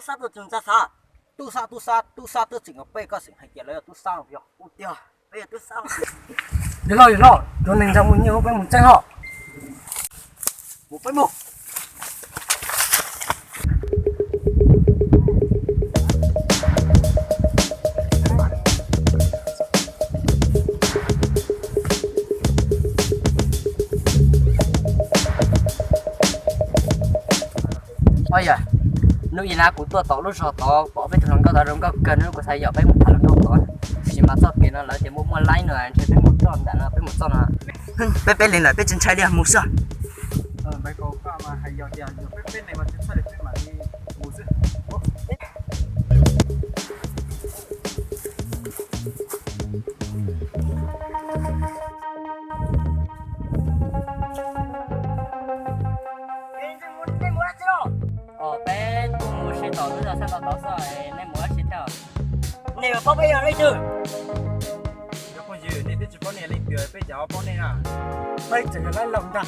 Xab tuaj tsis ntxaj xav. Tub Xab, Tub Xab, Tub Xab twb tseem kom peb koj xeem hais tias lawv yog Tub Xab no yog kuv tiag, peb yog Tub Xab. Yog los yog los, cov neeg ntawd mus nyiag peb mus tseeb hos. Mus peb mus. Ua yog, hnub ib na kuv tuaj tom lub zos tod pom peb tus hluas nkauj tod zoo nkauj kawg, hnub kuv xav yog peb mus tham hluas nkauj tod, tab sis mas txoj kev no lawv tias muaj muaj laib no, ntshe peb mus txoj ntawm no peb mus txoj no. Peb peb li lawm peb tsis ntshai li, mus xwb. Peb tuaj mus si tom lub zos Xab Los tod xwb, nej mus dab tsi thiab? Nej yuav paub peb yog leej twg? Cov phooj ywg, nej twb tsis paub nej leej twg, peb cas ho paub nej na. Peb tseem yog laib laug ntag.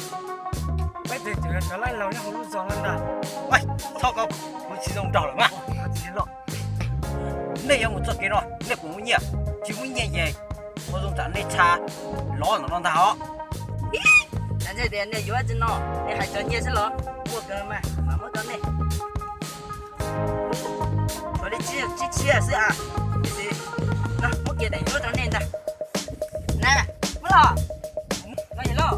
Peb tseem yog cov laib laug nyob hauv lub zos no ntag. Txhob kov, kuv tsis zoo nraug lawm mas. Nej yuav mus txoj kev no nej puas muaj nyiaj? Tsis muaj nyiaj ces ua zoo tsam nej tshaj lov ntawm no ntag os. Tias nej yuav tsis no, nej hais cov nyiaj xwb los muaj kawg mas mam muab rau nej. Tshuav li tsib tshiab xwb a. Muab kiag daim duab rau nej ntag. Na, muab los.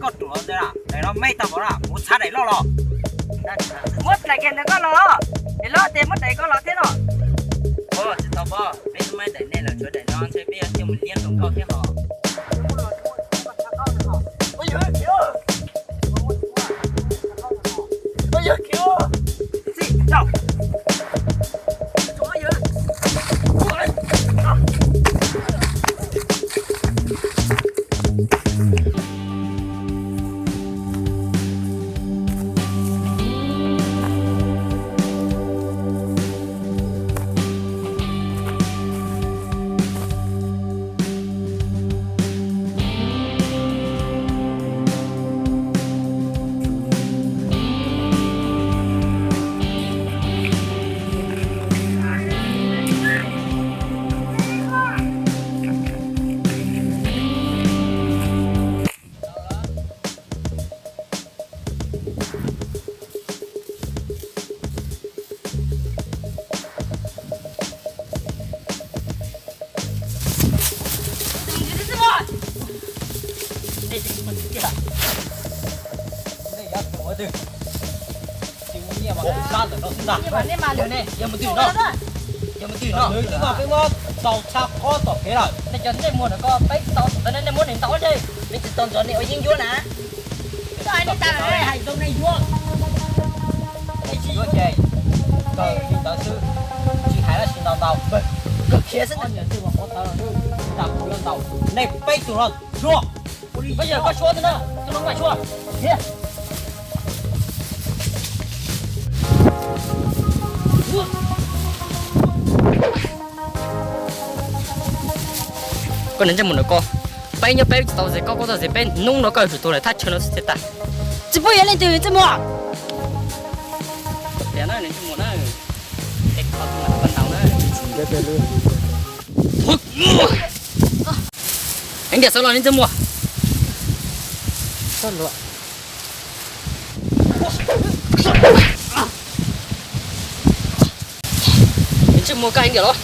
Koj ruam ntawd, daim no me tau npaum na, kuv txhav daim loj los. Muab daim kiag ntawd koj los, daim loj ces muab daim koj los thiab no. Tsis tau pob, peb twb muab daim nej lawm, tshuav daim no ntshe peb yuav coj mus liab rau nkauj thiab hos. Yog mus twg no? Yog mus twg no? Peb muab tau tshaj qhov tom kev lawm. Nej cov ntsej muag ntawm ko peb tsis tau, nej muab nws ntaus ua ntej, peb tsis tau nrog nej ua yeeb ncuab na. Hais zoo nej yuav, nej tsis yuav ces kawg li ntawd xwb, tsis hais dab tsi ntau ntau. Kawg khiav xwb, ob niag twb ua qhov tawv lawm, kuv yuav ntaus nej peb tug no suab. Koj yawg koj suab xwb na, koj no mas suab. Koj niag ntsej muag ntawm ko, peb nyob peb tsis tau zes koj, koj tau zes peb, hnub no koj yuav tsum tuag lawm thaj chaw no xwb thiaj tag. Tsis pub yog leej twg ntsej muag. Heev tiag xav los li ntsej muag. Ntsej muag koj heev tiag los.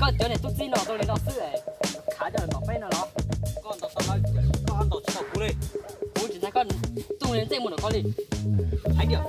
Koj cov niam tub txib no zoo li no xwb es khav coj los ntaus peb no los? Koj ntaus tau lawv, koj ntaus tsis tau kuv li. Kuv tsis ntshai koj, txuj ntxej muag ntawm koj li. Hais tias